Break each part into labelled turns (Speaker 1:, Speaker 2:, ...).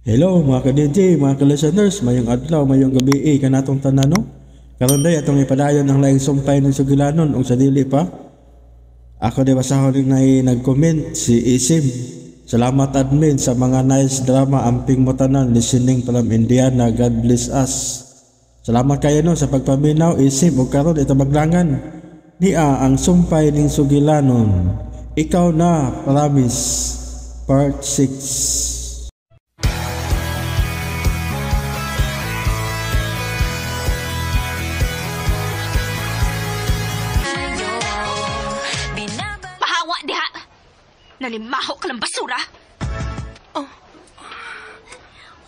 Speaker 1: Hello mga ka-DJ, mga ka-listeners, mayong adlaw, mayong gabi eh, kanatong tanan no? Karon day atong ipadayon ang laing sumpay ng sugilanon ug sa dili pa. Ako di basahon ning nay nag-comment si Isim. Salamat admin sa mga nice drama amping mo tanan listening from Indiana. God bless us. Salamat kayo no sa pagpaminaw Isim ug karon ito maglangan niya ang sumpay ning sugilanon. Ikaw na, promise. Part 6.
Speaker 2: Pahawa diha! Nalimaho ka ng basura!
Speaker 3: Oh.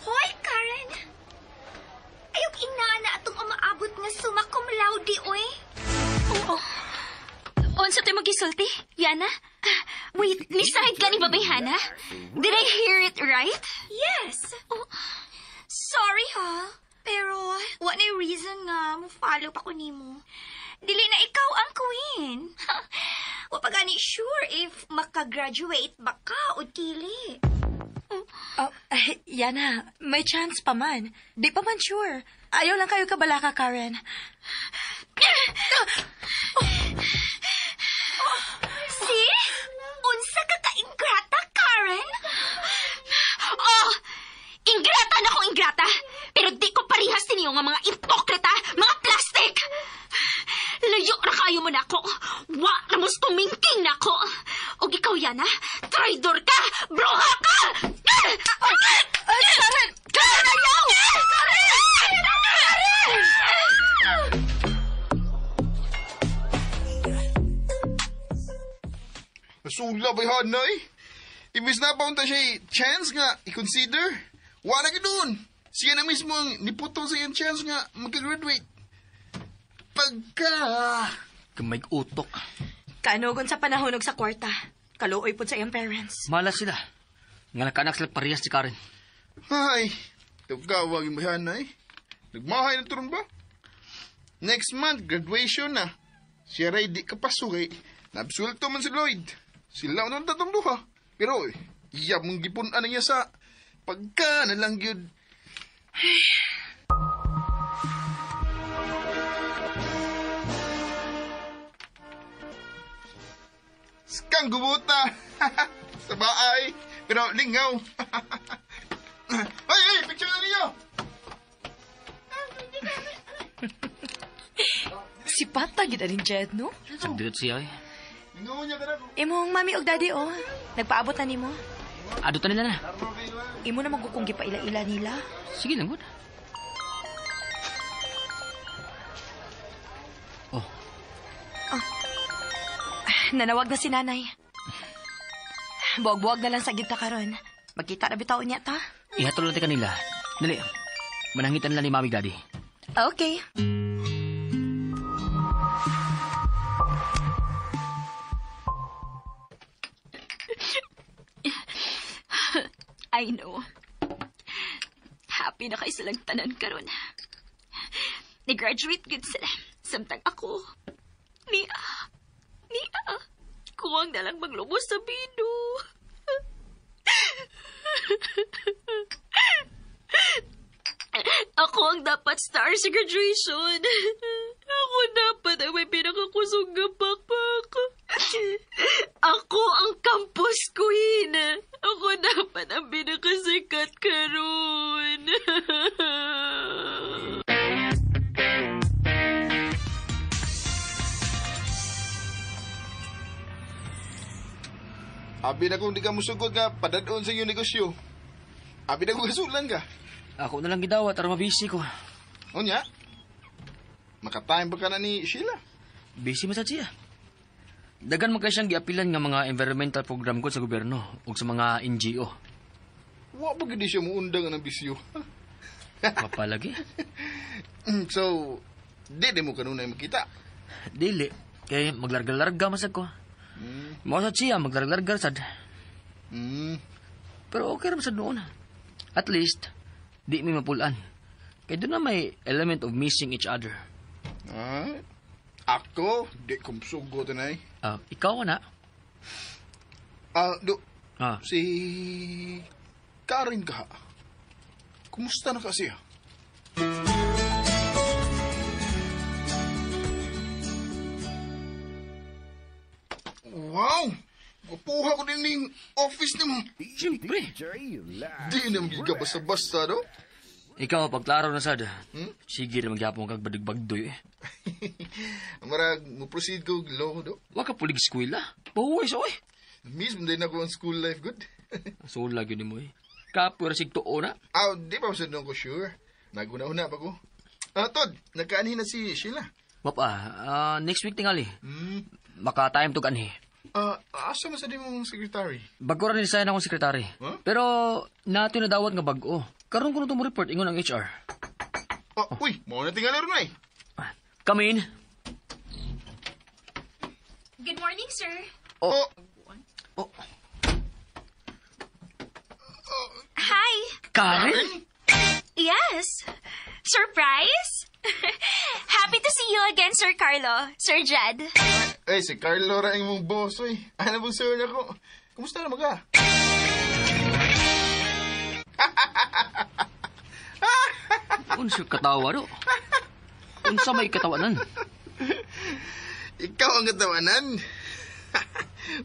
Speaker 3: Hoy, Karen! Ayok inana atong umaabot nga summa cum laude, oy.
Speaker 2: Oo. Unsa to'y magisulti, Yana? Wait, nisahid ka ni Babay Hana? Did I hear it right?
Speaker 3: Yes.
Speaker 2: Oh,
Speaker 3: Sorry ha, pero wa na reason nga mo follow pa ko nimo. Dili na ikaw ang queen. Wa pa gani sure if makagraduate ba ka o dili.
Speaker 4: Oh, ay, Yana, may chance pa man. Di pa man sure. Ayaw lang kayo kabalaka, Karen.
Speaker 3: See? Unsa ka ka-ingrata, Karen?
Speaker 2: Oh! Ingrata na akong ingrata! Pero di ko parihas ninyo nga mga ipokrita, mga plastic! Layo na kayo mo na ako. Wa na mo tumingking na ako. Og ikaw, Yana, traidor ka! Bruha ka!
Speaker 4: Karen! Karen, ayaw! Karen! Karen!
Speaker 5: Nasula ba yung Hanay? Ibis na pa unta siya eh, chance nga i-consider. Wala ka doon. Siya na mismo ang niputol sa iyang chance nga magka-graduate. Pagka...
Speaker 6: Gamay utok.
Speaker 4: Kanugon sa panahon og sa kwarta. Kaluoy pod sa iyang parents.
Speaker 6: Malas sila. Nga nakaanak sila parehas si Karen.
Speaker 5: Ay, tawag yung Hanay. Nagmahay na turun ba? Next month, graduation na. Siya ray di ka pasugay. Nabsulto man si Lloyd. Sila ang tatong duha. Pero, iya mong gipun-an niya sa pagka na lang yun. Skang gubuta. Sa baay. Pero lingaw. Ay, ay, picture na ninyo.
Speaker 4: Si Pata gid rin Jed, no?
Speaker 6: Sagdot siya eh.
Speaker 5: Lingaw niya ka na.
Speaker 4: Imong mami og daddy, oh. Nagpaabot na nimo.
Speaker 6: Adutan nila na.
Speaker 4: Imo na magkukong gipaila-ila nila.
Speaker 6: Sige lang, good. Oh,
Speaker 4: Nanawag na si nanay. Buwag-buwag na lang sa gid ta karon. Magkita na bitaw niya ta.
Speaker 6: ihatol natin kanila. Dali. Manangitan lang ni Mami Daddy.
Speaker 4: Okay.
Speaker 2: I know. Happy na kay silang tanan karon. Nag-graduate gud sila. Samtang ako, niya, niya, kuwang na lang maglubos sa bino. Ako ang dapat star sa graduation. Ako dapat ang may pinakakusog nga pakpak. Ako ang campus queen. Ako dapat ang pinakasikat karon.
Speaker 5: Abi na kung di ka musugod nga, padadon sa iyong negosyo. Abi na kung kasulan ka.
Speaker 6: Ako na lang gidawat aron mabisi ko.
Speaker 5: Unya, makatime ba ka na ni Sheila?
Speaker 6: Busy man sad siya. Dagan man kay siyang giapilan nga mga environmental program ko sa gobyerno ug sa mga NGO.
Speaker 5: Wa ba gid siya muundang ng bisyo?
Speaker 6: Mapalagi.
Speaker 5: So, di mo kanunay makita.
Speaker 6: Dili. Kay maglarga-larga masag ko. Mao sad siya maglarga-larga sad. Pero okay ra man sad noon. At least di mi mapulan. Kay doon na may element of missing each other.
Speaker 5: Ah, ako, di ko musugot na eh.
Speaker 6: Ah, ikaw na.
Speaker 5: Ah, do,
Speaker 6: Ah,
Speaker 5: si Karen ka. Kumusta na ka siya? Wow! Mapuha ko din ning office nimo.
Speaker 6: Siyempre.
Speaker 5: Di na magiga basta-basta, do?
Speaker 6: Ikaw, pagklaro na sad. Sige na magyapon kag badig-bagdoy eh.
Speaker 5: Marag, mo-proceed ko law, do?
Speaker 6: Wa ka pulig eskwela. Bahuway sa oy.
Speaker 5: Mismo din ako ang school life, good.
Speaker 6: Sula gyud nimo eh. Kapoy ra sig tuo na.
Speaker 5: Ah, di pa sa ko sure. Naguna-una pa ko. Ah, Tod, nagkaanhin na si Sheila.
Speaker 6: Mapa, next week tingali. Maka-time to kanhi.
Speaker 5: Ah, asa man sa di mong secretary?
Speaker 6: Bago ra ni design akong sekretary.
Speaker 5: Huh?
Speaker 6: Pero nato na dawat nga bag-o. Karon ko na to mo report ingon ang HR.
Speaker 5: Ah, uy, mao na tingali ron ay.
Speaker 6: Ah, come in.
Speaker 2: Good morning, sir.
Speaker 5: Oh,
Speaker 6: Oh,
Speaker 2: Hi.
Speaker 6: Karen?
Speaker 2: Yes. Surprise? Happy to see you again, Sir Carlo. Sir Jed.
Speaker 5: Ay, si Carlo ra ang imong boss, oy. Ano bang sir nako? Kumusta na maga?
Speaker 6: Unsa katawa do? Unsa may katawanan?
Speaker 5: Ikaw ang katawanan.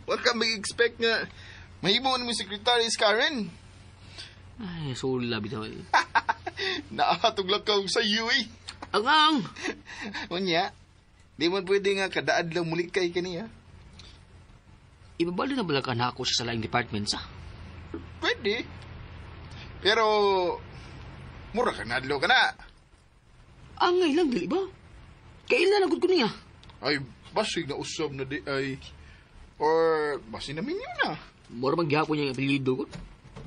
Speaker 5: Wa ka mag-expect nga mahimo mo secretary is Karen.
Speaker 6: Ay, sula bitaw eh.
Speaker 5: Naatog lang ka sa iyo eh.
Speaker 6: Ang ang.
Speaker 5: Unya, di man pwede nga kadaad lang muli kay kaniya.
Speaker 6: Ibabalo na bala ka na ako sa laing department sa?
Speaker 5: Pwede. Pero, mura ka nadlo ka na.
Speaker 6: Angay lang, dili ba? Kailan na gud ko niya?
Speaker 5: Ay, basig na usab na di ay. Or, basig na minyo na.
Speaker 6: Mura bang gihapon niya yung apelyido ko?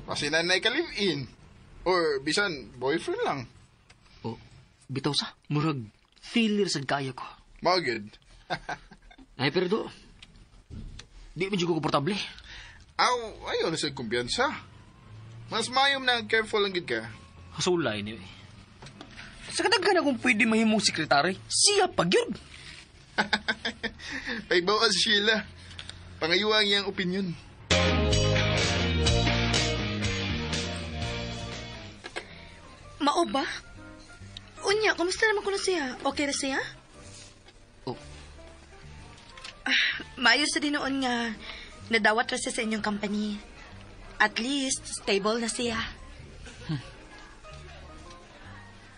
Speaker 5: Basig na na ka-live-in. Or, bisan, boyfriend lang.
Speaker 6: Oh, bitaw sa. Murag, feeler sad kaya ko.
Speaker 5: Magid.
Speaker 6: Ay, pero do, di medyo ko komportable.
Speaker 5: Aw, ayaw na sa kumpiyansa. Mas mayom na careful lang gid ka.
Speaker 6: Hasulay ni. Sa kadaghan akong pwede mahimong sekretary, siya pag yun.
Speaker 5: Ay, bawa si Sheila. Pangayuang iyang opinion.
Speaker 4: Mao ba? Unya, kumusta naman kuno siya? Okay ra siya?
Speaker 6: Oh.
Speaker 4: Maayo sa dinoon nga nadawat ra siya sa inyong company. At least, stable na siya.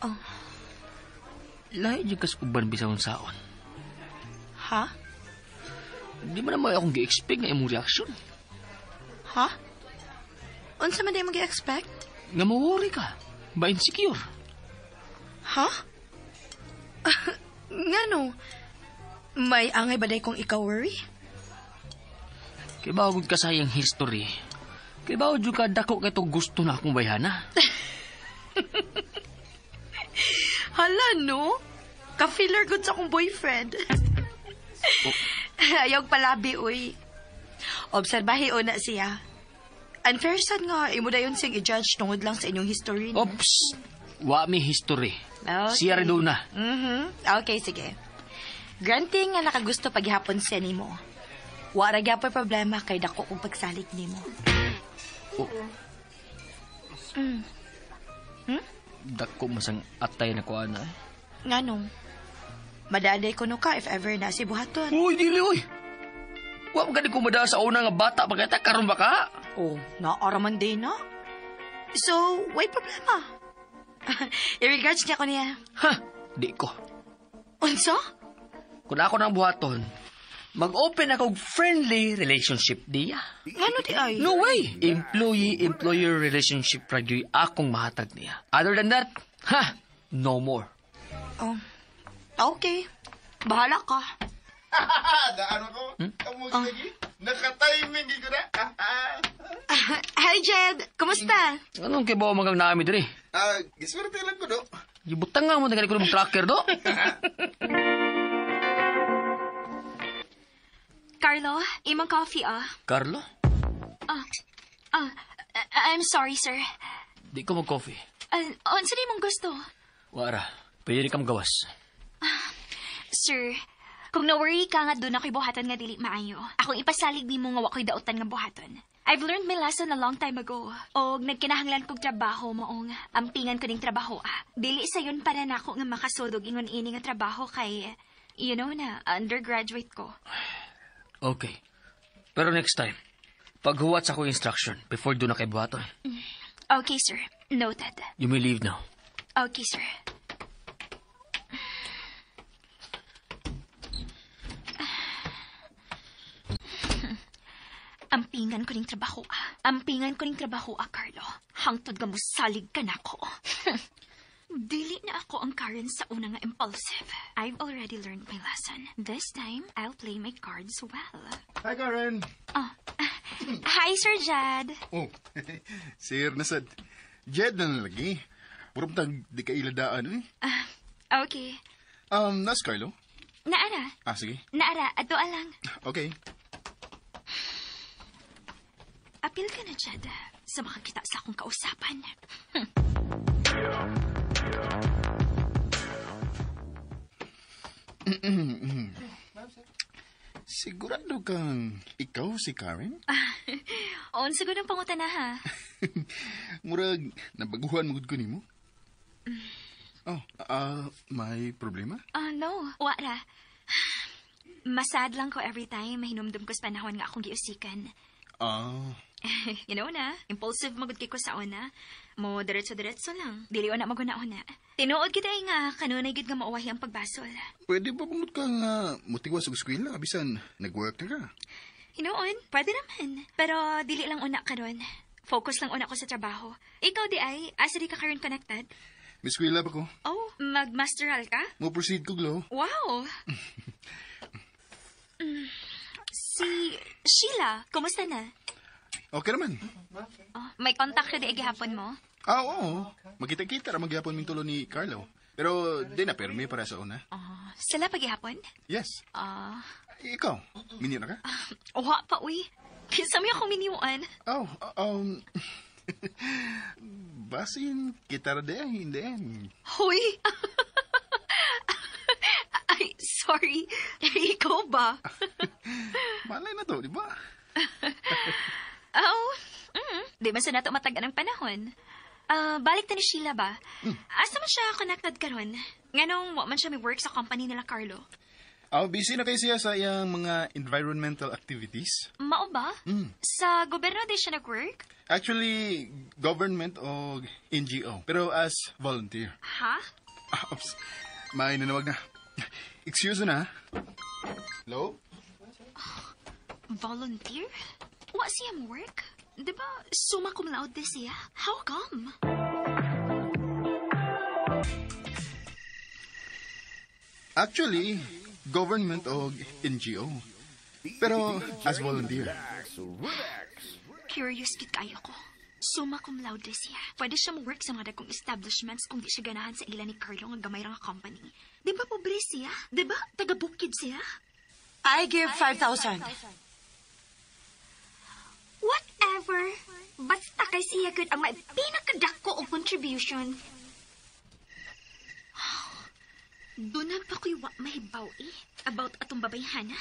Speaker 4: Oh,
Speaker 6: Lahi jud kas uban bisan saon.
Speaker 4: Ha?
Speaker 6: Di man naman akong gi-expect nga imong reaksyon.
Speaker 4: Ha? Unsa man di mo gi-expect?
Speaker 6: Nga ma-worry ka. Ba insecure.
Speaker 4: Ha? Ngano? May angay ba day kung ikaw worry?
Speaker 6: Kay bago ka sa iyang history. Kay bago jud ka dako kay to gusto na akong bayhana.
Speaker 4: Hala, no? Ka-filler good sa akong boyfriend. Ayaw palabi, uy. Obserbahi o na siya. Unfair sad nga, imo dayon siyang i-judge tungod lang sa inyong history. No?
Speaker 6: Oops! Wa mi history.
Speaker 4: Okay.
Speaker 6: Siya rin doon na.
Speaker 4: Okay, sige. Granting nga nakagusto paghapon siya nimo. Wa ra gyapon problema kay dako kong pagsalig nimo.
Speaker 6: Oh. Dako masang atay na kuana eh.
Speaker 4: Nganong? Madaday ko no ka if ever na si buhaton.
Speaker 6: Uy, dili uy. Wa man gani ko madala sa una nga bata pagkata karon ba ka?
Speaker 4: Oh, naaraman din na. So, way problema. I-regards niya ko niya.
Speaker 6: Ha, di ko.
Speaker 4: Unsa?
Speaker 6: Kung ako nang buhaton, mag-open ako og friendly relationship diya.
Speaker 4: Ngano di ay?
Speaker 6: No way! Employee-employer relationship ra gyud akong mahatag niya. Other than that, ha, no more.
Speaker 4: Oh. Okay. Bahala ka.
Speaker 5: Daan ako. Amo lagi. Naka-timing ko na.
Speaker 4: Hi, Jed. Kumusta?
Speaker 6: Anong kay bawa magang naami diri?
Speaker 5: Ah, giswerte lang ko do.
Speaker 6: Gibutang nga mo na ko ng tracker do.
Speaker 2: Carlo, imong coffee, ah.
Speaker 6: Carlo,
Speaker 2: Ah, I'm sorry, sir.
Speaker 6: di ko mag-coffee.
Speaker 2: Unsa ni imong gusto?
Speaker 6: Wara, pwede ka magawas.
Speaker 2: Sir, kung na-worry ka nga doon ako'y buhatan nga dili maayo, akong ipasalig nimo nga wa ko'y dautan nga buhaton. I've learned my lesson a long time ago. Og nagkinahanglan kog trabaho maong ampingan ko ning trabaho ah. Dili sayon para nako nga makasudog ingon ini nga trabaho kay you know na undergraduate ko.
Speaker 6: Okay. Pero next time, paghuwat sa akong instruction before do na kay buhaton.
Speaker 2: Okay, sir. Noted.
Speaker 6: You may leave now.
Speaker 2: Okay, sir. Ampingan ko ning trabaho ah. Ampingan ko ning trabaho ah, Carlo. Hangtod nga musalig ka nako. Dili na ako ang Karen sa una nga impulsive. I've already learned my lesson. This time, I'll play my cards well.
Speaker 5: Hi, Karen.
Speaker 2: Oh. Hi, Sir Jad.
Speaker 5: Oh, sir nasad. Jed na nalagi. Puro tag di ka iladaan eh.
Speaker 2: Ah, okay.
Speaker 5: Nas Carlo?
Speaker 2: Naara.
Speaker 5: Ah, sige.
Speaker 2: Naara, ato alang.
Speaker 5: Okay.
Speaker 2: Apil ka na, Jad, sa makakita sa akong kausapan.
Speaker 5: Sigurado kang ikaw si Karen?
Speaker 2: On siguro ng pangutana, ha?
Speaker 5: Murag, nabaguhan mo gud ko nimo. Oh, may problema?
Speaker 2: Ah, no. Wala. Masad lang ko every time mahinumdum ko sa panahon nga akong giusikan.
Speaker 5: Ah,
Speaker 2: You know na, impulsive magud kay ko sa una. Mo diretso-diretso lang. Dili na maguna-una. Tinuod gid ay nga kanunay gid nga mauwahi ang pagbasol.
Speaker 5: Pwede ba bungod ka nga mutiwas og eskwela bisan nag-work na ka?
Speaker 2: Hinuon, pwede naman. Pero dili lang una karon. Focus lang una ko sa trabaho. Ikaw di ay, asa di ka karon connected?
Speaker 5: May eskwela pa ko.
Speaker 2: Oh, mag-masteral ka?
Speaker 5: Mo proceed ko glo.
Speaker 2: Wow! Si Sheila, kumusta na?
Speaker 5: Okay naman.
Speaker 2: Oh, may contact na di gihapon mo?
Speaker 5: Ah, oo. Magkita-kita ra magyapon ming tulo ni Carlo. Pero di na permi para sa una.
Speaker 2: Oh, sila paghihapon?
Speaker 5: Yes.
Speaker 2: Ah,
Speaker 5: Ikaw, minyo na ka?
Speaker 2: uha pa, uy. Kinsa mi akong miniwan?
Speaker 5: Oh, basin kita ra di ay, hindi.
Speaker 2: Hoy! Ay, sorry. Ikaw ba?
Speaker 5: Malay na to, di ba?
Speaker 2: Oh, Di man sa nato matag ang panahon. Ah, balik ta ni Sheila ba? Asa man siya connected karon? Nganong wa man siya may work sa company nila Carlo?
Speaker 5: Oh, busy na kayo siya sa iyang mga environmental activities.
Speaker 2: Mao ba? Sa gobyerno di siya nag-work?
Speaker 5: Actually, government o NGO. Pero as volunteer.
Speaker 2: Ha?
Speaker 5: Ah, oops. May nanawag na. Excuse na. Hello?
Speaker 2: Volunteer? Wa siya mo work? Di ba, summa cum laude siya? How come?
Speaker 5: Actually, government o NGO. Pero as volunteer.
Speaker 2: Curious kit kayo ko. Summa cum laude siya. Pwede siya mo-work sa mga dagkong establishments kung di siya ganahan sa ila ni Carlo nga gamay ra nga company. Di ba pobre siya? Di ba taga-bukid siya?
Speaker 4: I give 5,000.
Speaker 3: Whatever. Basta kay siya gud ang may pinakadako og contribution.
Speaker 2: Doon na pa ko'y wa mahibaw eh. About atong babayhana.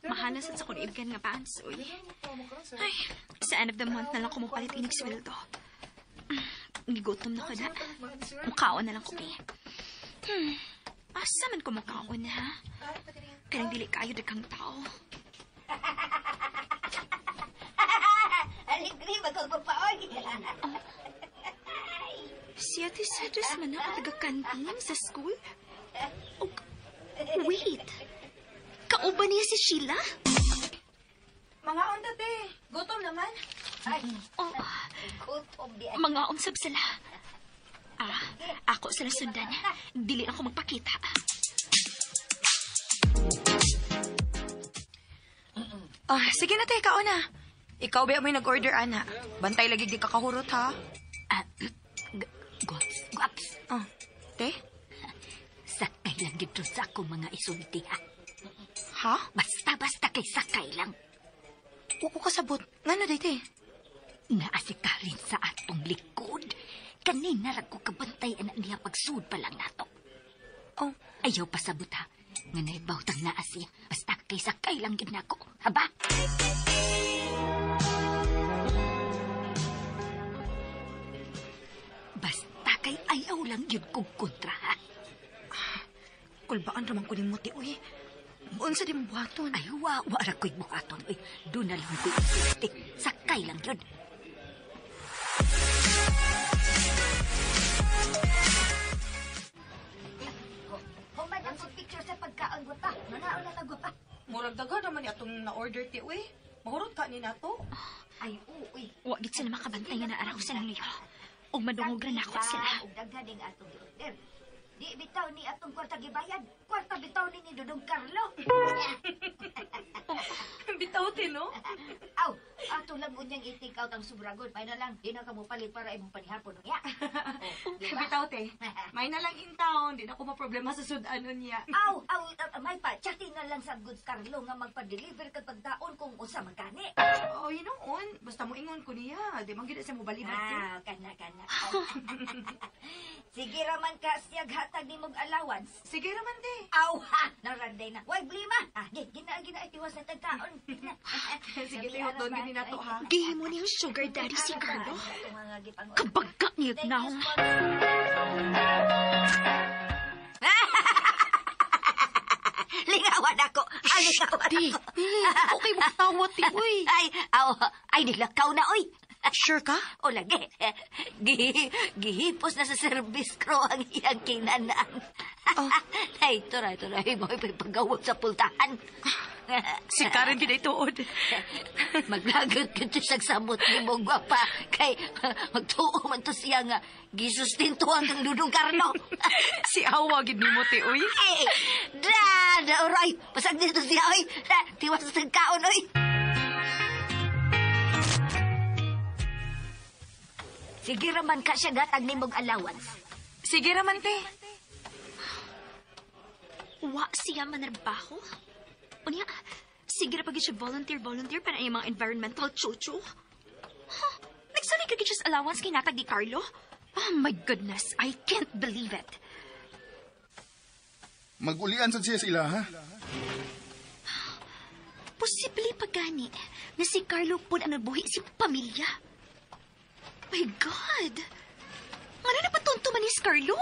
Speaker 2: Mahala sad sa kong ibgan nga pants, uy. Ay, sa end of the month na lang kumupalit inig sweldo. Gigutom na ko na. Mukhaon na lang ko, eh. Asa man ko mukhaon, ha? Kanang dili kayo daghang tao.
Speaker 3: Aligri magpapaoy.
Speaker 2: Si Ate Cedrus man ako taga-canteen sa school? Oh, wait. Kauban niya si Sheila?
Speaker 4: Mga onda, te. Gutom naman.
Speaker 3: Ay,
Speaker 2: Oh,
Speaker 3: gutom di.
Speaker 2: mga unsab sila. Ah, ako sila sundan. Dili ako magpakita.
Speaker 4: Ah, sige na, te. Kaon na. Ikaw ba may nag-order, ana? Bantay lagi di ka kahurot, ha?
Speaker 7: Ah, guwaps, guwaps.
Speaker 4: Oh, te?
Speaker 7: Sakay lang dito sa akong mga isulti, ha?
Speaker 4: Ha?
Speaker 7: Basta-basta kay sakay lang.
Speaker 4: Wa ko kasabot. Ngano day, te?
Speaker 7: Naa si Karen sa atong likod. Kanina ra ko kabantay anak niya pagsud pa lang nato.
Speaker 4: Oh.
Speaker 7: Ayaw pasabot ha. Nga naibawtang naa siya. Basta kay sakay lang gyud nako. Haba? Basta kay ayaw lang gyud kog kontra ha.
Speaker 4: Kulbaan raman ko nimo ti uy. Unsa di mo buhaton?
Speaker 7: Ay, wa ra ko'y buhaton. Uy, doon na lang ko'y isulti. Sakay lang yun. Human ang picture sa pagkaon, gupa. Manaon na ka, gupa.
Speaker 4: Murag daga naman ni atong na-order ti uy. Mahurot ka ni nato.
Speaker 7: Ay, uy.
Speaker 2: Wa gid sila makabantay nga naara ko silang liyo. Ug madungog ra nako sila.
Speaker 7: Ug daghan ning atong gi-order. Di bitaw ni atong kwarta gibayad. Kwarta bitaw ni Dudong Carlo.
Speaker 4: Bitaw ti no?
Speaker 7: Aw, ato lang unyang i-take out ang sobragon. May na lang, di na ka mo palit para imong panihapon. Ya. Oh, di ba?
Speaker 4: Bitaw te. May na lang in town, di na ko maproblema sa sudan niya.
Speaker 7: Aw, aw, may pa, chatting na lang sa Goods Carlo nga magpa-deliver kag pagdaon kung unsa man gani.
Speaker 4: Oh, hinuon, basta mo ingon ko niya, di man gyud siya mo balibad te.
Speaker 7: Ah, kana kana. Sige raman ka siya hatag nimong allowance.
Speaker 4: Sige raman te.
Speaker 7: Aw ha, naranday na. Way blima. Ah, gina gina itiwas na tagkaon.
Speaker 4: Sige te, hotdog gini nato ha.
Speaker 2: Gihimo niyang sugar daddy si Carlo. Kabagka niya naong.
Speaker 7: Lingawan ako. Ay, lingawan
Speaker 4: Ti,
Speaker 7: ako.
Speaker 4: okay mo tawa ti uy.
Speaker 7: Ay, aw, ay nilakaw na oy.
Speaker 4: Sure ka?
Speaker 7: O lagi, gihipos na sa service crew ang iyang kinanaan.
Speaker 4: Oh.
Speaker 7: Ay, turay, turay, mo ipagawag sa pultahan.
Speaker 4: Si Karen gid ay tuod.
Speaker 7: Maglagot ka to sa samot ni mong gwapa. Kay magtuo man to siya nga gisustintuhan kang Dudong Carlo.
Speaker 4: Si awa gid nimo ti uy.
Speaker 7: Ay, da, da, oray. Pasag dito siya, oy. Da, tiwas sa kaon, oy. Sige raman ka siya gatag ni mong allowance.
Speaker 4: Sige raman te.
Speaker 2: Wa siya manarbaho. Unya, sige ra pag siya volunteer para ang mga environmental chuchu. Huh, nagsanay ka siya sa allowance kinatag ni Carlo? Oh my goodness, I can't believe it.
Speaker 5: Magulian sad siya sa ila, ha?
Speaker 2: Posible pa gani na si Carlo po ang nabuhi si pamilya. My God! Ano na patunto man ni si Carlo?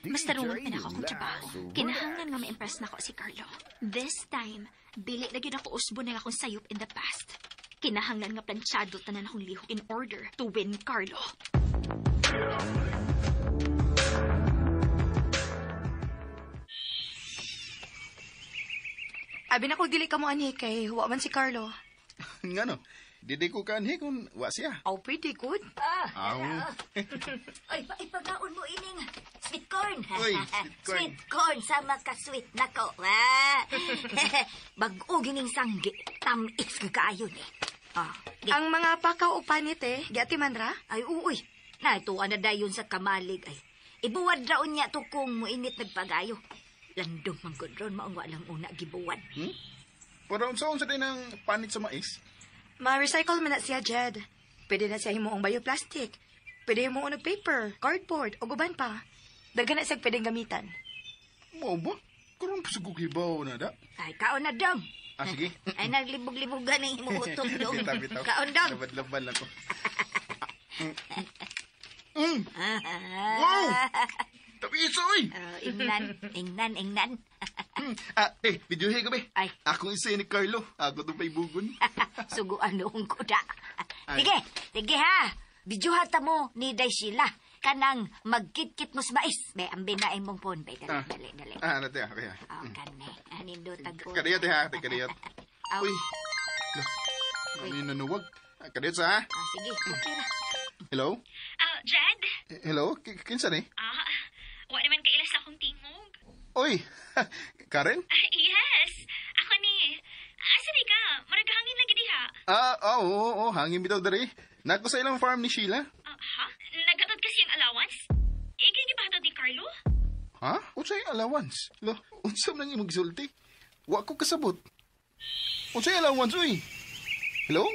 Speaker 2: Mas tarungan pa na ako kung trabaho. Kinahanglan nga ma-impress na ako si Carlo. This time, dili na gyud ako usbo na akong sayop in the past. Kinahanglan nga planchado tanan akong lihok in order to win Carlo.
Speaker 4: Abi na ko dili ka mo anhi kay huwa man si Carlo.
Speaker 5: Ngano? Dili ko kanhi kung wa siya.
Speaker 4: Aw, pretty good.
Speaker 5: Aw.
Speaker 7: Ay, ipagaon mo ining sweet corn.
Speaker 5: Uy, sweet corn.
Speaker 7: Sweet corn, sama ka sweet nako. Ah. Bag-o gining sanggi, tamis ka kaayo ni. Ah, di.
Speaker 4: Ang mga pakaw o panit eh, giati man ra.
Speaker 7: Ay, uy. Naituan na dayon sa kamalig. Ay, ibuwad raon niya to kung muinit nagpagayo. Landong manggod ron, maong walang una gibuwad.
Speaker 5: Pero unsa din ang panit sa mais?
Speaker 4: Ma-recycle man na siya, Jed. Pwede na siya himuong bioplastic. Pwede himuong og paper, cardboard, o guban pa. Daghan na siya pwedeng gamitan.
Speaker 5: Mao ba? Karon pa sa kukibaw na da.
Speaker 7: Ay, kaon na dong.
Speaker 5: Ah, sige.
Speaker 7: Ay, naglibog-libog gani imong utong dong.
Speaker 5: Bitaw, bitaw.
Speaker 7: Kaon dong.
Speaker 5: Labad-labad lang ko. Wow! Tabiso, oy!
Speaker 7: Oh, ingnan, ingnan, ingnan.
Speaker 5: Ah, eh, videohe gabi.
Speaker 7: Ay.
Speaker 5: Akong isa ni Carlo. Ako itong paibugon.
Speaker 7: Suguan noong ko da.
Speaker 5: Ay.
Speaker 7: Sige, sige ha. Videohan ta mo ni Day Sheila. Kanang magkitkit mo sa mais. Be, ambi na imong phone. Be, dali,
Speaker 5: Ah.
Speaker 7: dali, dali.
Speaker 5: Ah, ano, te, okay, ha.
Speaker 7: Oh, kani. Anindot ang phone.
Speaker 5: Kadiyot, ha. Te, kadiyot.
Speaker 7: Aw.
Speaker 5: Uy. Lah, ano yung nanuwag? Ah, kadiyot sa, ha?
Speaker 7: Ah, sige, okay ra.
Speaker 5: Hello?
Speaker 2: Jed?
Speaker 5: Hello? Kinsa ni?
Speaker 2: Ah, wa naman kailas akong tingog.
Speaker 5: Uy, Karen?
Speaker 2: Yes, ako ni. Asa di ka? Murag hangin lagi diha.
Speaker 5: Ah, oo, hangin bitaw diri. Nako sa ilang farm ni Sheila.
Speaker 2: Ha? Naghatod kasi ang allowance? Ikay gipahatod ni Carlo?
Speaker 5: Ha? Unsay allowance? Lo, unsa man ang imong gisulti? Wa ko kasabot. Unsay allowance uy? Hello?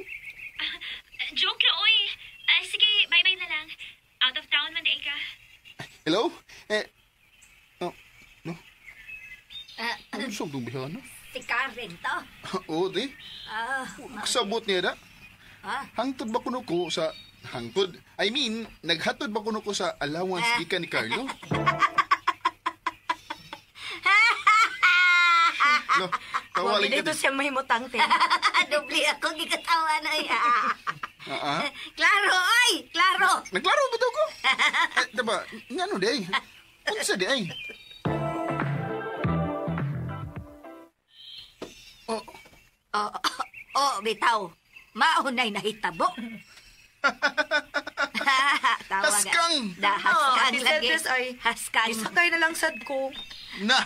Speaker 2: Joke ra oy. Sige, bye-bye na lang. Out of town man day ka.
Speaker 5: Hello? Eh, oh, no? Ano sa itong bihana?
Speaker 7: Si Karen to.
Speaker 5: Oo, di.
Speaker 7: Ah,
Speaker 5: Kasabot niya da.
Speaker 7: Ah?
Speaker 5: Hangtod ba kuno ko sa... Hangtod? I mean, naghatod ba kuno ko sa allowance gikan ni Carlo? No,
Speaker 4: Wa
Speaker 5: tawa
Speaker 4: gid
Speaker 5: lang
Speaker 4: ito
Speaker 5: ka.
Speaker 4: siya mahimutang te.
Speaker 7: Doble ako gikatawa na ya.
Speaker 5: Ah, ah.
Speaker 7: Klaro, oy! Klaro!
Speaker 5: Nagklaro ba daw ko? Eh, diba, ngano di ay? Unsa di ay? Oh,
Speaker 7: Oh, oh, bitaw. Maunay nahitabo. Tawa nga.
Speaker 5: Haskang!
Speaker 7: Da, haskang
Speaker 4: Oh,
Speaker 7: lagi.
Speaker 4: Sanders, ay.
Speaker 7: Haskang.
Speaker 4: Isakay na lang sad ko.
Speaker 5: na!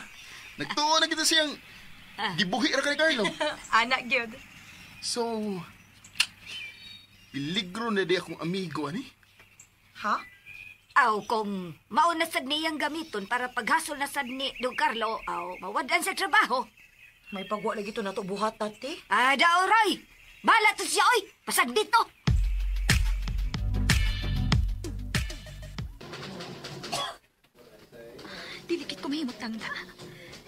Speaker 5: Nagtuo na kita siyang gibuhi ra ka ni Carlo.
Speaker 4: Anak gyud.
Speaker 5: So, iligro na di akong amigo, ani?
Speaker 4: Ha?
Speaker 7: Aw, kung mauna sad niyang gamiton para paghasol na sad ni Don Carlo, aw, mawadan sa trabaho.
Speaker 4: May pagwa lagi to nato buhat ate.
Speaker 7: Ah, daoray! Bala to siya, oy! Pasag dito!
Speaker 2: Dilikit ko mahimutang na.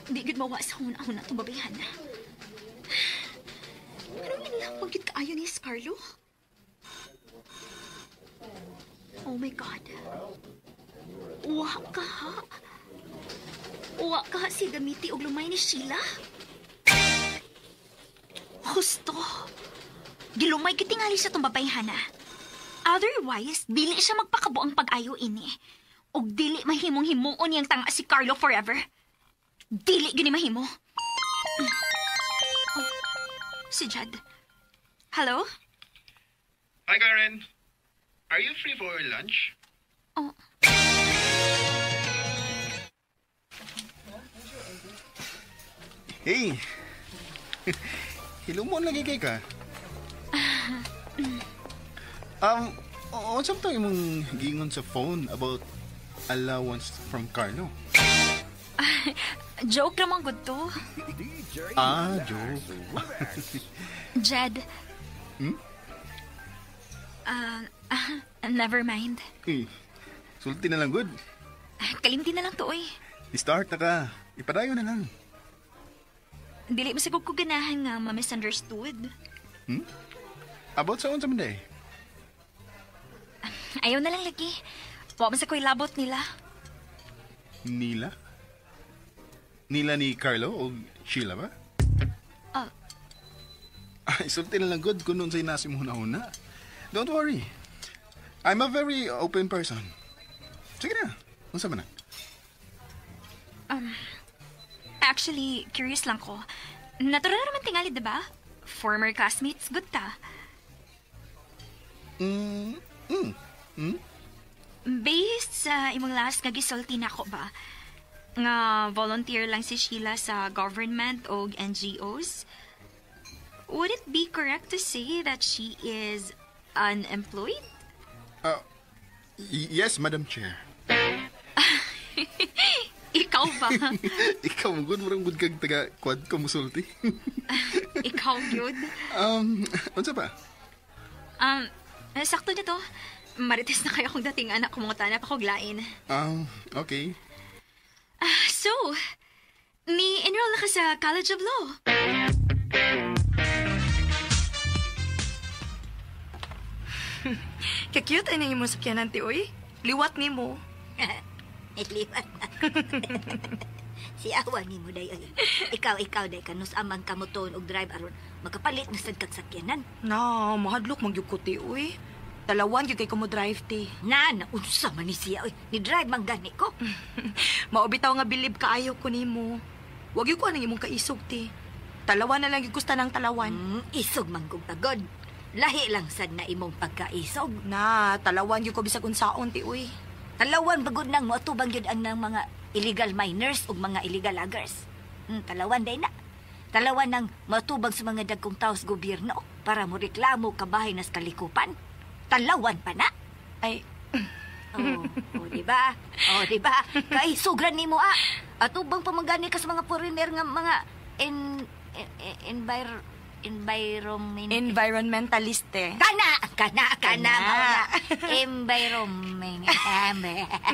Speaker 2: Di gud mawa sa una-una itong babayhan. Anong inlawag gid kaayo ni Carlo? Oh my God. Uwa ka ha? Uwa ka ha si gamiti og lumay ni Sheila? Husto. Gilumay kitingali sa itong babayhana. Otherwise, dili siya magpakabuang pag-ayo ini. Og dili mahimong himuon niyang tanga si Carlo forever. Dili gini mahimo. Oh, si Jad. Hello?
Speaker 5: Hi, Karen. Are you free for lunch?
Speaker 2: Oh.
Speaker 5: Hey! Hilumon lagi kay ka. Unsa to imong giingon sa phone about allowance from Carlo?
Speaker 2: Joke ramang gud to.
Speaker 5: Ah, joke.
Speaker 2: Jed. Hmm? Never mind.
Speaker 5: Eh, sulti na lang good.
Speaker 2: Kalimti na lang to, oy.
Speaker 5: Start na ka. Ipadayon na lang.
Speaker 2: Dili masagog ko ganahan nga ma-misunderstood.
Speaker 5: About sa unsa man day?
Speaker 2: Ayaw na lang lagi. Wa man sa ko'y labot nila.
Speaker 5: Nila? Nila ni Carlo o Sheila ba?
Speaker 2: Ah.
Speaker 5: Ay, sulti na lang good kung nun sa'y nasi mo una. Don't worry. I'm a very open person. Sige na. Unsa man na?
Speaker 2: Actually, curious lang ko. Natural naman tingali, di ba? Former classmates, good ta.
Speaker 5: Mm, mm.
Speaker 2: Based sa imong last nga gisulti nako ba, nga volunteer lang si Sheila sa government o NGOs, would it be correct to say that she is unemployed?
Speaker 5: Yes, Madam Chair.
Speaker 2: Ikaw ba?
Speaker 5: Ikaw, good mo good kag taga quad ko musulti.
Speaker 2: Ikaw, good?
Speaker 5: Unsa pa?
Speaker 2: Sakto na to. Marites na kayo kung dating anak ko mga tanap ako glain.
Speaker 5: Okay.
Speaker 2: So, ni-enroll na ka sa College of Law.
Speaker 4: Ka-cute ay nang imong sakyanan ti oy. Liwat nimo.
Speaker 7: Iliwan na. Si awa ni mo day oy. Ikaw day kanus amang kamoton og drive aron makapalit na sad kag sakyanan.
Speaker 4: Na, mahadlok man gyud ko ti oy. Talawan gyud kay ko mo drive ti.
Speaker 7: Na, unsa man ni siya oy. Ni drive man gani ko.
Speaker 4: Mao bitaw nga bilib kaayo ko nimo. Wag gyud ko anang imong kaisog ti. Talawan na lang gyud gusta ng talawan.
Speaker 7: Isog man kog pagod. Lahi lang sad na imong pagkaisog.
Speaker 4: Na, talawan gyud ko bisag unsaon ti oy.
Speaker 7: Talawan bagod nang moatubang gyud ang nang mga illegal miners ug mga illegal loggers. Talawan day na. Talawan nang moatubang sa mga dagkong tawo sa gobyerno para mo reklamo kabahin nas kalikupan. Talawan pa na.
Speaker 4: Ay,
Speaker 7: Oh, di ba? Oh, di ba? Kay sugran nimo ah. Atubang pamangani ka sa mga foreigner nga mga Environment.
Speaker 4: Environmentaliste.
Speaker 7: Kana! Kana! Kana!
Speaker 4: Kana.
Speaker 7: Mauna. Environment.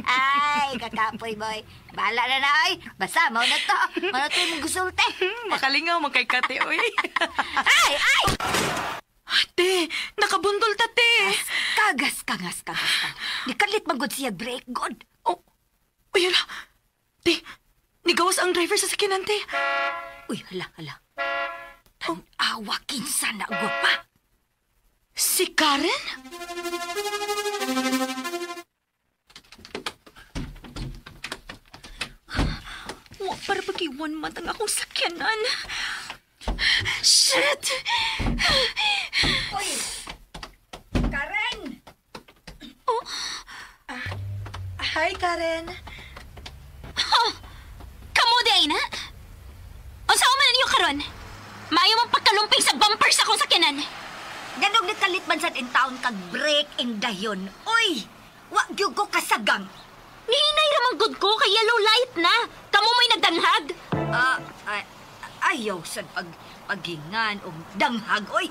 Speaker 7: Ay, kakapoy, boy. Bahala na na, oy. Basta, mauna to. Mauna to yung gusulte.
Speaker 4: Makalingaw man kay kate, oy.
Speaker 7: Ay! Ay!
Speaker 4: Te, nakabundol ta, te.
Speaker 7: Kagas, kangas, kagas, kagas. Nikalit man gud siya break, god.
Speaker 4: Oh, uy, hala. Te, nigawas ang driver sa sakinan, te.
Speaker 7: Uy, hala, hala. Tan-awa, kinsa na, gwapa.
Speaker 4: Si Karen?
Speaker 2: Wa para pag 1 month ang akong sakyanan. Shit!
Speaker 7: Uy! Karen!
Speaker 2: Oh,
Speaker 4: Hi, Karen.
Speaker 2: Kamo diay na? Unsa man ninyo karon? Maayo mong pagkalumping sa bumper sa akong sakyanan.
Speaker 7: Ganong nikalit man sad in town kag break in dayon. Uy! Wa gyud ko kasagang.
Speaker 2: Nihinay ra man gud ko kay yellow light na. Kamo may nagdanghag.
Speaker 7: Ah, ay, ayaw sad paghingan og danghag oy.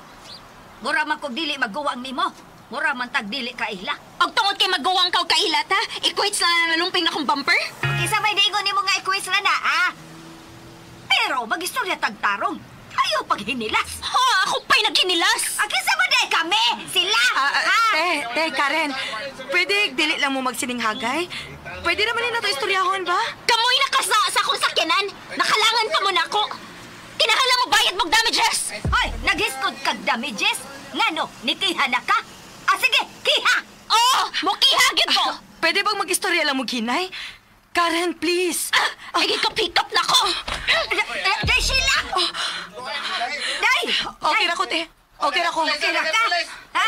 Speaker 7: Mura man kog dili maguwang nimo. Mura man tag dili ka ila.
Speaker 2: Og tungod kay maguwang ka og kailat ha, equates na nalumping na akong bumper?
Speaker 7: Kinsa may diingon nimo nga equates na na, ha? Pero magistorya tag tarong. Ayaw paghinilas.
Speaker 2: Ha, ako pa'y naghinilas.
Speaker 7: Ah, kinsa man diay kami? Sila! Ha?
Speaker 4: Te, te, Karen. Pwede dili lang mo magsininghagay? Pwede naman na to istoryahon ba?
Speaker 2: Kamoy nakasa sa akong sakyanan. Nakalangan pa mo nako. Kinahanglan mo bayad mog damages.
Speaker 7: Hoy, naghiskod kag damages? Ngano, nikiha na ka? Ah, sige, kiha!
Speaker 2: Oh, mokiha gyud ko.
Speaker 4: Pwede bang mag-istorya lang mo hinay? Karen, please.
Speaker 2: Ah, ay ka pick up na ko.
Speaker 7: Day, Sheila! Day!
Speaker 4: Okay ra ko, te. Okay ra ko.
Speaker 7: Okay ra ka? Ha?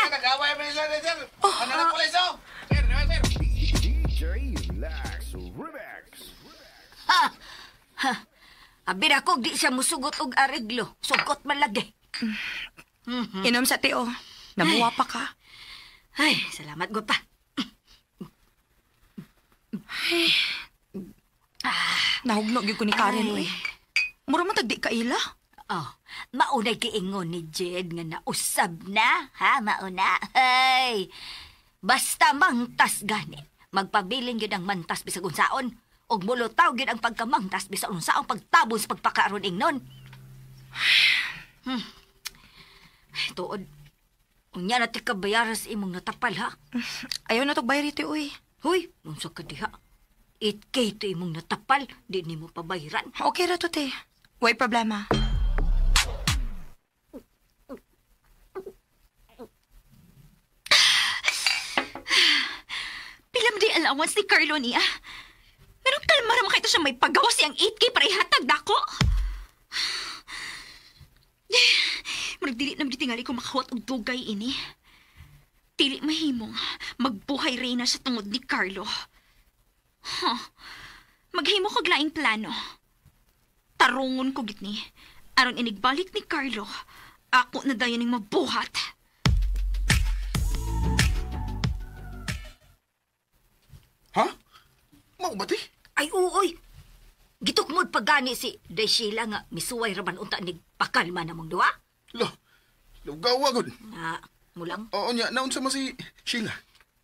Speaker 8: DJ Relax Remix.
Speaker 7: Ha? Ha? Abi na ko, di siya musugot og areglo. Sugot man lagi.
Speaker 4: Inom sa te, oh. Namuwa pa ka.
Speaker 7: Ay, salamat, gwapa.
Speaker 4: Nahugno gyud ko ni Karen,
Speaker 7: Ay.
Speaker 4: oy. Mura man tag di kaila.
Speaker 7: Oh, maunay giingon ni Jed nga nausab na, ha, mauna. Ay, basta mangtas gani. Magpabilin gyud ang mantas bisag unsaon. Ug mulutaw gyud ang pagkamangtas bisag unsaon pagtabon sa pagpakaaron ingnon. Ay, tuod. Unya na ti kabayaran sa imong natapal, ha?
Speaker 4: Ayaw na tog bayar ito, oy.
Speaker 7: Hoy, unsa ka diha? 8K to imong natapal, di nimo pabayran.
Speaker 4: Okay ra to, te. Way problema.
Speaker 2: Pila man di allowance ni Carlo niya. Pero kalma ra man kaayo siya may pagawas siyang 8K para ihatag dako. Murag dili na tingali ko makahot og dugay ini. Dili mahimong magbuhay reyna sa tungod ni Carlo. Huh. Maghimo kog laing plano. Tarungon ko gitni. Aron inigbalik ni Carlo, ako na dayon ning mabuhat.
Speaker 5: Ha? Mao ba ti?
Speaker 7: Ay, uoy. Gitukmod pagani si Day Sheila nga misuway raman unta ni pakalma na mong duwa.
Speaker 5: Lo, lugawa gud.
Speaker 7: Na, mulang.
Speaker 5: Oo nya, naunsa man si Sheila?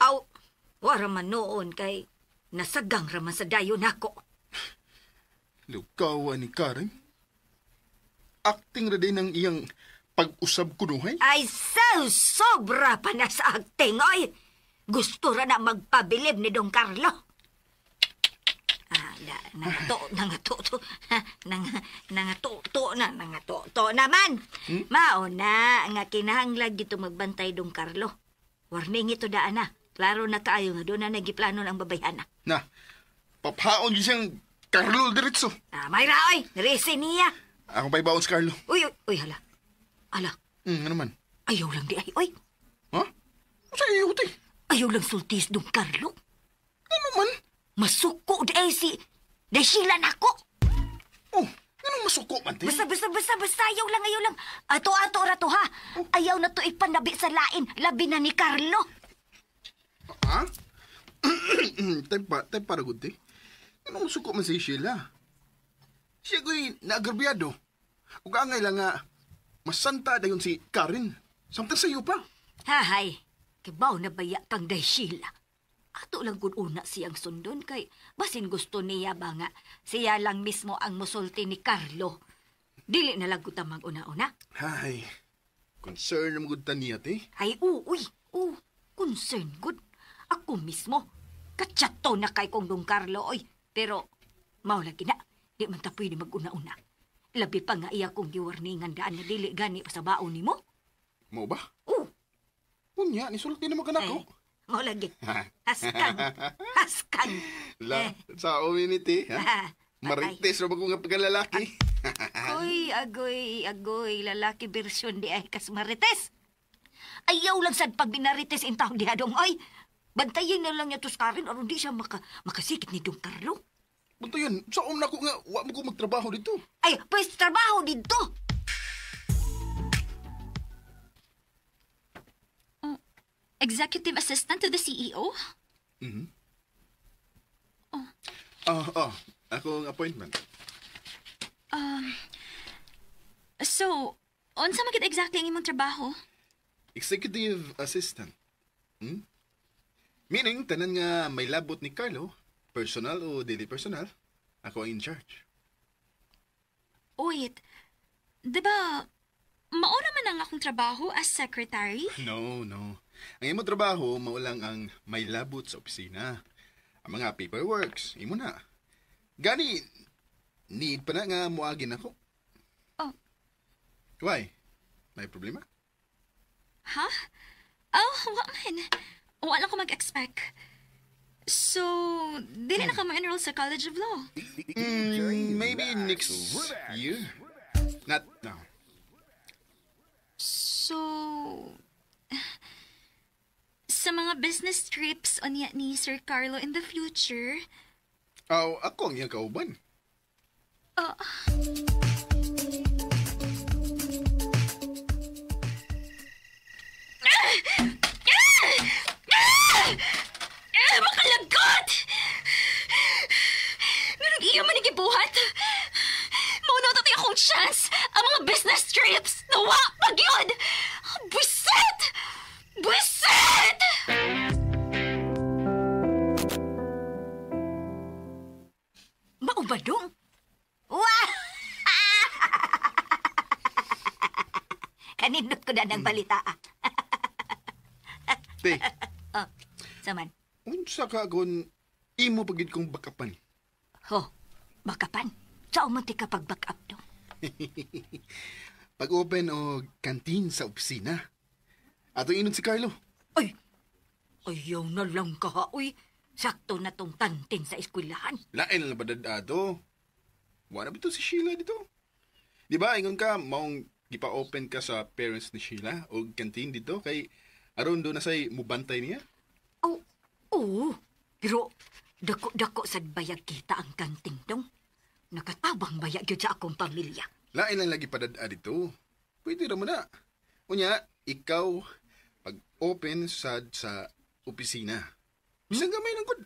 Speaker 7: Aw, wara man noon kay nasagang raman sa dayon nako.
Speaker 5: Lugawa ni Karen. Acting ra din ang iyang pag-usab kunuhay.
Speaker 7: Ay, so, sobra pa na sa acting, oy. Gusto ra na magpabilib ni Don Carlo. Ah, da, nangato, nangato, to, ha, nang, nangato, to na, nangato, to naman. Mao na, nga kinahanglan gito magbantay Don Carlo. Warning ito daan na. Klaro na kaayo nga doon na nagiplano ang babayhana.
Speaker 5: Na, papaon gyud siyang Carlo diretso.
Speaker 7: Ah, may raoy, rese niya.
Speaker 5: Ako pa'y baon si Carlo.
Speaker 7: Uy, uy, uy, hala. Hala,
Speaker 5: Ano man?
Speaker 7: ayaw lang di ay, uy.
Speaker 5: Ha? Sa iyo, te?
Speaker 7: Ayaw lang sultis Don Carlo.
Speaker 5: Ano man?
Speaker 7: Masuko di ay si De Sheila nako.
Speaker 5: Oh, anong masuko man, te?
Speaker 7: Basta, basta, basta, basta, ayaw lang, ayaw lang. Ato, ato, rato, ha? Ayaw na to ipanabi sa lain, labi na ni Carlo.
Speaker 5: Ha? Time para gud, te. Anong masuko man si Sheila? Siya ko'y naagrabyado. Ug angay lang nga, Masanta dayon si Karen. Samtang sayo pa.
Speaker 7: Hahay, kibaw na baya kang day Sheila. Ato lang kun una siyang sundon kay basin gusto niya ba nga siya lang mismo ang musulti ni Carlo. Dili na lang ko tamang una-una.
Speaker 5: Hay, concern na magod ta niya, te.
Speaker 7: Ay, uy, concern good. Ako mismo, katsato na kay kong Don Carlo, oy. Pero, mao lagi na, di man ta pwede mag-una-una. Labi pa nga iya kong giwarningan daan na dili gani pa sa baon nimo.
Speaker 5: Mao ba?
Speaker 7: Oo.
Speaker 5: Unya, nisulti na mo ka nako.
Speaker 7: Mao lagi. Haskang. Haskang.
Speaker 5: La, sa community, ha? Marites na ba kung nga pagkalalaki?
Speaker 7: Uy, agoy, agoy, lalaki version di ay kas marites. Ayaw lang sad pag binarites in taon diha dong, ay. Bantayin na lang niya to sa Karen aron di siya makasikit ni Don Carlo.
Speaker 5: Bantayan, saan na ko nga, wa mo ko magtrabaho dito.
Speaker 7: Ay, pwes trabaho dito.
Speaker 2: Oh, executive assistant to the CEO?
Speaker 5: Mm-hmm. Oh. Ako ang appointment.
Speaker 2: So, unsa man gid exactly ang imong trabaho?
Speaker 5: Executive assistant. Hmm? Meaning, tanan nga may labot ni Carlo, personal o dili personal, ako ang in charge.
Speaker 2: Wait, di ba, maura man ang akong trabaho as secretary?
Speaker 5: No. Ang imo trabaho, maulang ang may labot sa opisina. Ang mga paperworks, imo na. Gani, need pa na nga muagin ako.
Speaker 2: Oh.
Speaker 5: Why? May problema?
Speaker 2: Ha? Oh, wa man. Wala ko mag-expect. So, dili na ka ma-enroll sa College of Law?
Speaker 5: Maybe next year. Not now.
Speaker 2: So, sa mga business trips unya ni Sir Carlo in the future...
Speaker 5: Oh, ako ang iyang kauban.
Speaker 2: Makalagot! Nganong iyo man gibuhat? Mauna to akong chance ang mga business trips! Nawa pag yun! Buset! Buset!
Speaker 7: Maubadong? Wah! Kanindot ko na ng balita.
Speaker 5: Te.
Speaker 7: Oh, saman.
Speaker 5: Unsa ka gon imo pagid kong backupan?
Speaker 7: Ho, backupan? Saan man ti ka pag-backup do?
Speaker 5: Pag-open og kantin sa opisina. Ato inon si Carlo.
Speaker 7: Ay, ayaw na lang ka, ha, uy. Sakto na tong kantin sa eskwelahan.
Speaker 5: Lain na ba ato? Wala ba ito si Sheila dito? Di ba, ingon ka, maong gipa-open ka sa parents ni Sheila o kantin dito kay aron do na say mubantay niya?
Speaker 7: Oh, oo. Pero dako-dako sad bayag kita ang kantin dong. Nakatabang bayag yun sa akong pamilya.
Speaker 5: Lain lang lagi padad-a dito. Pwede ra mo na. Unya, ikaw pag-open sad sa opisina. Bisan gamay lang gud.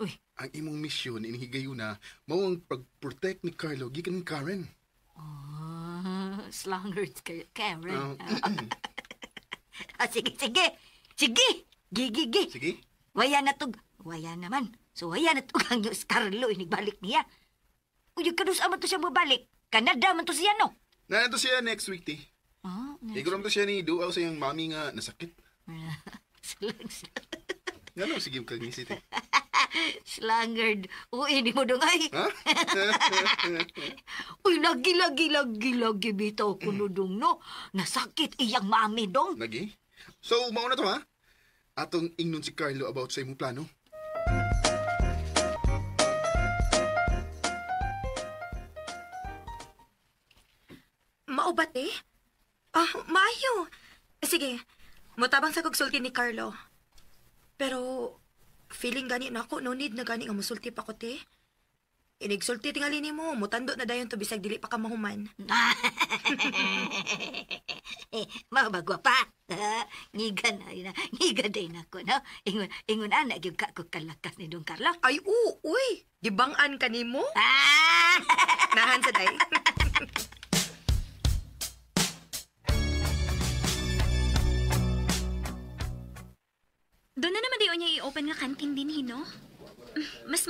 Speaker 7: Uy.
Speaker 5: Ang imong misyon inihigayuna mao ang pag-protect ni Carlo gikan ni Karen.
Speaker 7: Oh, slangers kayo, Karen. Sige, sige. Sige. Gigi.
Speaker 5: Sige.
Speaker 7: Waya na tug. Waya naman. So waya na tug ang Carlo inigbalik niya. Uy, kadus man to siya mabalik. Canada man to siya, no?
Speaker 5: Nanto siya next week, ti.
Speaker 7: Oh,
Speaker 5: Ikaw to siya ni duaw sa iyang mami nga nasakit.
Speaker 7: Slang.
Speaker 5: Ngano sige kag ngisi, ti.
Speaker 7: Slangerd. Uy, ni mo dong ay.
Speaker 5: Ha?
Speaker 7: Uy, lagi bitaw ko no dong, no? Nasakit iyang mami dong.
Speaker 5: Lagi? So, mauna to, ha? Atong ingnon si Carlo about sa imong plano.
Speaker 4: Maubat eh? Ah, maayo. Sige, mutabang sa kogsulti ni Carlo. Pero, feeling gani na ako, no need na gani nga musulti pa ko, te. Inigsulti tingali ni mo, mutando na dayon to bisag dili pa ka mahuman.
Speaker 7: Mabagwa pa. Ngiga na, ngiga din ako, no? Ingon ana, gyud ka ko kalakas ni Don Carlo.
Speaker 4: Ay, uy, gibangan ka nimo?
Speaker 7: Ah!
Speaker 4: Nahan sa day.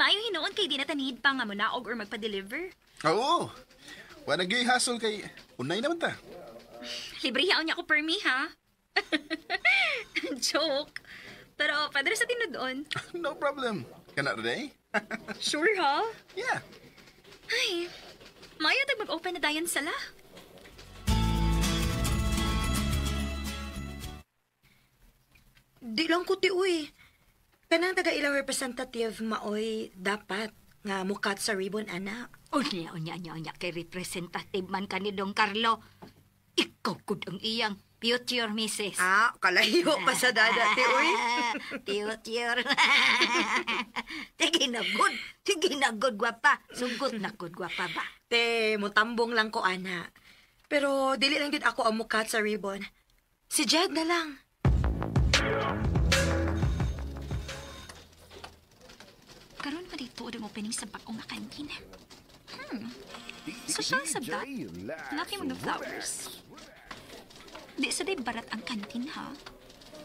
Speaker 2: Maayo hinuon kay di na tanid pa nga munaog or magpa-deliver.
Speaker 5: Oo. Wala gyud hassle kay unay naman ta.
Speaker 2: Libre yaon niya ko permi, ha? Joke. Pero pwede sa tinudoon.
Speaker 5: No problem. Kana today?
Speaker 2: Sure, ha?
Speaker 5: Yeah.
Speaker 2: Ay, maayo tag mag-open na dayon sala.
Speaker 4: Di lang ko ti uy. Kanang taga ilang representative maoy dapat nga mukat sa ribbon ana.
Speaker 7: Unya, unya, unya, unya, kay representative man ka ni Don Carlo. Ikaw gud ang iyang future missus.
Speaker 4: Ah, kalayo pa sa dada ti uy.
Speaker 7: Future. Sige na good. Sige na good, gwapa. Sugot na good, gwapa ba?
Speaker 4: Te, mutambong lang ko ana. Pero dili lang gid ako ang mukat sa ribbon. Si Jed na lang.
Speaker 2: Karon pa dito ang opening sa bagong nga kantin. Social sa that. Laki mga flowers. Di sa day barat ang kantin, ha?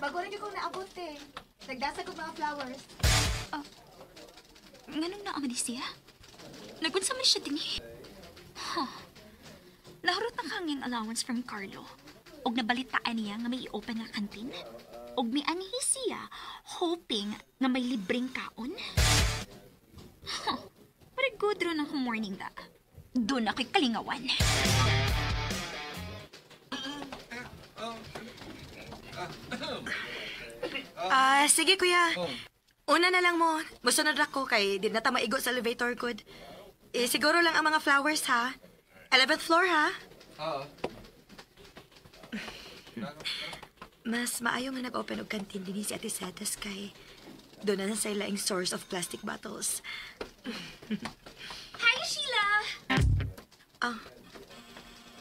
Speaker 9: Bago rin ko naabot eh. Nagdasag og mga flowers.
Speaker 2: Nganong naa man siya? Nagunsa man siya dinhi. Huh. Nahurot na kanging allowance from Carlo. Og nabalitaan niya nga may i-open nga kantin. Og mianhi siya, hoping nga may libreng kaon. Huh. But good ron ang morning da. Doon ako'y kalingawan.
Speaker 4: Ah, sige kuya. Una na lang mo. Musunod ako kay di na ta maigo sa elevator good. Eh, siguro lang ang mga flowers ha. 11th floor ha. Oo. Mas maayo nga nag-open og kantin dinhi si Ate Setes kay doon na sa ilaing source of plastic bottles.
Speaker 2: Hi, Sheila!
Speaker 4: Oh.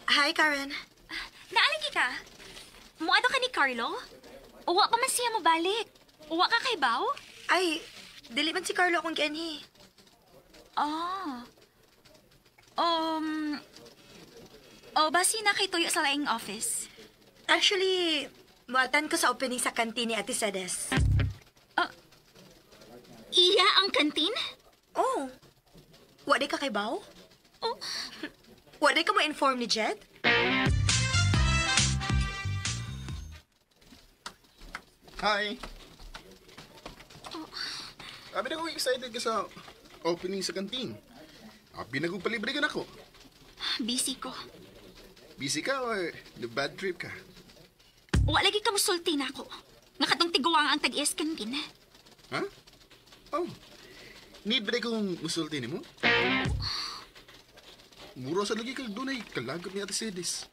Speaker 4: Hi, Karen.
Speaker 2: Naalagi ka? Muado ka ni Carlo? Uwa pa man siya mobalik. Uwa ka kay Bao?
Speaker 4: Ay, dili man si Carlo akong gianhi.
Speaker 2: Ah. Oh, basi na kay Tuyo sa laing office.
Speaker 4: Actually, muatan ko sa opening sa kantin ni Ate Sedes.
Speaker 2: Iya ang kantin?
Speaker 4: Oh. Wa di ka kay Bao?
Speaker 2: Oh.
Speaker 4: Wa di ka mo-inform ni Jed?
Speaker 5: Hi. Abi na ko excited ka sa opening sa kantin. Abi na ko palibre ka na ko.
Speaker 2: Busy ko.
Speaker 5: Busy ka or the bad trip ka?
Speaker 2: Wa lagi ka musulti na ako. Nakatong tiguang ang tag-is kantin.
Speaker 5: Ha? Oh. Need ba kong musulti nimo? Mura sa lagi kag dunay kalagap ni Ate Sedis.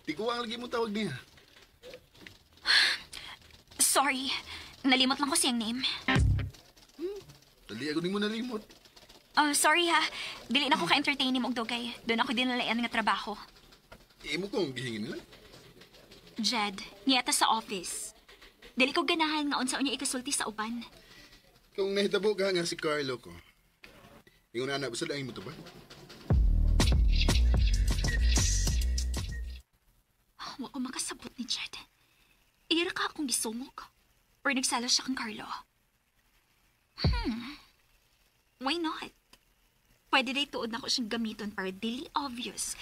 Speaker 5: Tiguang lagi mo tawag niya.
Speaker 2: Sorry. Nalimot lang ko siyang name.
Speaker 5: Dali ako nimo nalimot.
Speaker 2: Sorry ha. Dili na ko ka-entertain nimo og dugay. Doon ako dinalayan nga trabaho.
Speaker 5: Imo kong gihingin nila.
Speaker 2: Jed, niyata sa office. Dili ko ganahan nga unsa unya ikasulti sa uban.
Speaker 5: Kung nahitabo ka nga si Carlo ko, ingon na basta lang mo to ba?
Speaker 2: Wa ko makasabot ni Jed. Ira ka akong gisungok. Or nagsala siya kang Carlo. Why not? Pwede day tuod na ko siyang gamiton para dili obvious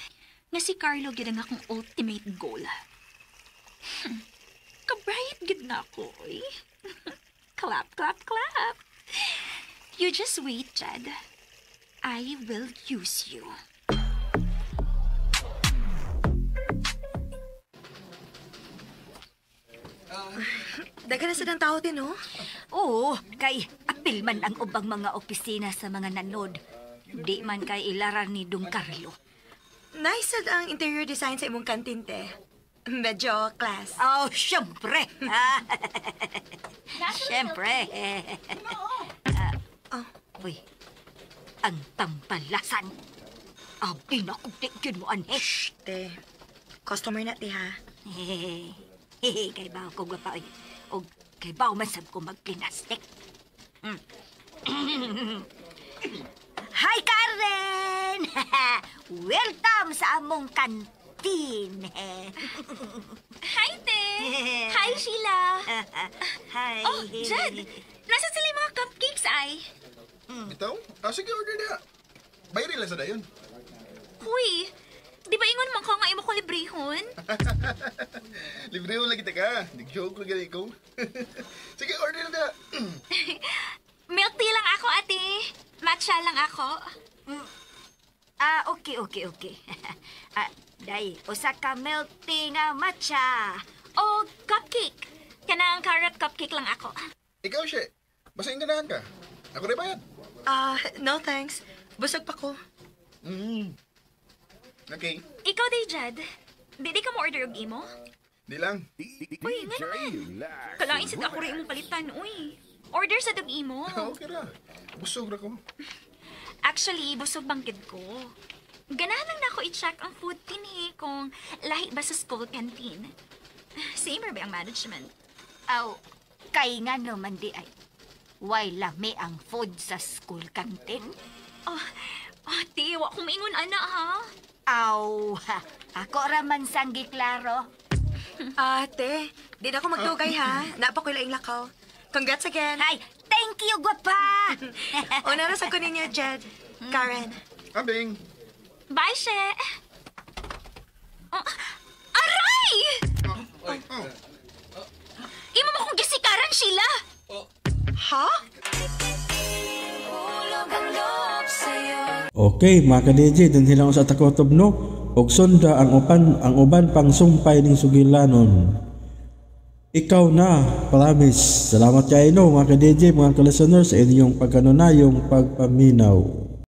Speaker 2: nga si Carlo gid ang akong ultimate goal. Kabright gid na ako, eh. Clap, clap, clap. You just wait, Jed. I will use you.
Speaker 4: Daghan na sa ng tao din, no?
Speaker 7: Oo, kay apil man ang ubang mga opisina sa mga nanod. Di man kay ilaran ni Don Carlo.
Speaker 4: Nice sad ang interior design sa imong kantin, te. Medyo class.
Speaker 7: Oh, syempre. Syempre.
Speaker 4: Oh.
Speaker 7: Uy, ang tampalasan. Abi na kung di yun mo, anhe.
Speaker 4: Shh, te. Customer na, te, ha?
Speaker 7: Hehe, kay bao ko gwapa, oy. O kay bao man sab ko magplinastik. Hi, Karen! Welcome sa among kantin.
Speaker 2: Hi, te! Hi, Sheila!
Speaker 7: Hi.
Speaker 2: Oh, Jed! Nasa sila yung mga
Speaker 3: ay.
Speaker 5: Bitaw? Ah, sige, order na. Bayri lang sa dayon.
Speaker 3: Huy, di ba ingon man ka nga imo ko librehon?
Speaker 5: Libre lang kita ka. Nag-joke lang gani ko. Sige, order na.
Speaker 3: Milk tea lang ako, ate. Matcha lang ako.
Speaker 7: Ah, okay. Ah, day, usa ka milk tea nga matcha.
Speaker 3: O cupcake. Kanang carrot cupcake lang ako.
Speaker 5: Ikaw, she. Basta yung ganahan ka. Ako rin bayad.
Speaker 4: Ah, no thanks. Busog pa ko.
Speaker 5: Okay.
Speaker 3: Ikaw, day, Jad. Di ka mo order og imo?
Speaker 5: Di lang.
Speaker 3: Uy, nga naman. Kalain sa ako rin imong palitan, uy. Order sa dog imo.
Speaker 5: Okay ra. Busog ra ko.
Speaker 3: Actually, busog bangkid ko. Ganahan lang na ako i-check ang food tin eh, kung lahi ba sa school canteen. Same ra ba ang management?
Speaker 7: Aw, kay nga naman di ay. Way lami ang food sa school canteen.
Speaker 3: Oh, ate, wa ko maingon ana ha.
Speaker 7: Aw, ha, ako ra man sang giklaro.
Speaker 4: Ate, di na ako magdugay ha. Naa pa ko'y laing lakaw. Congrats again.
Speaker 7: Ay, thank you, gwapa!
Speaker 4: Una ra sa ko ninyo, Jed. Karen.
Speaker 5: Abing.
Speaker 3: Bye, She. Oh, aray!
Speaker 5: Oh.
Speaker 3: Imo mo kong gisikaran, Sheila!
Speaker 4: Ha?
Speaker 1: Okay, mga ka-DJ, dinhi lang sa takotob no. Og sunda ang uban pang sumpay ning sugilanon. Ikaw na, promise. Salamat kaayo no, mga ka-DJ, mga ka-listeners, sa inyong pagkanunayong pagpaminaw.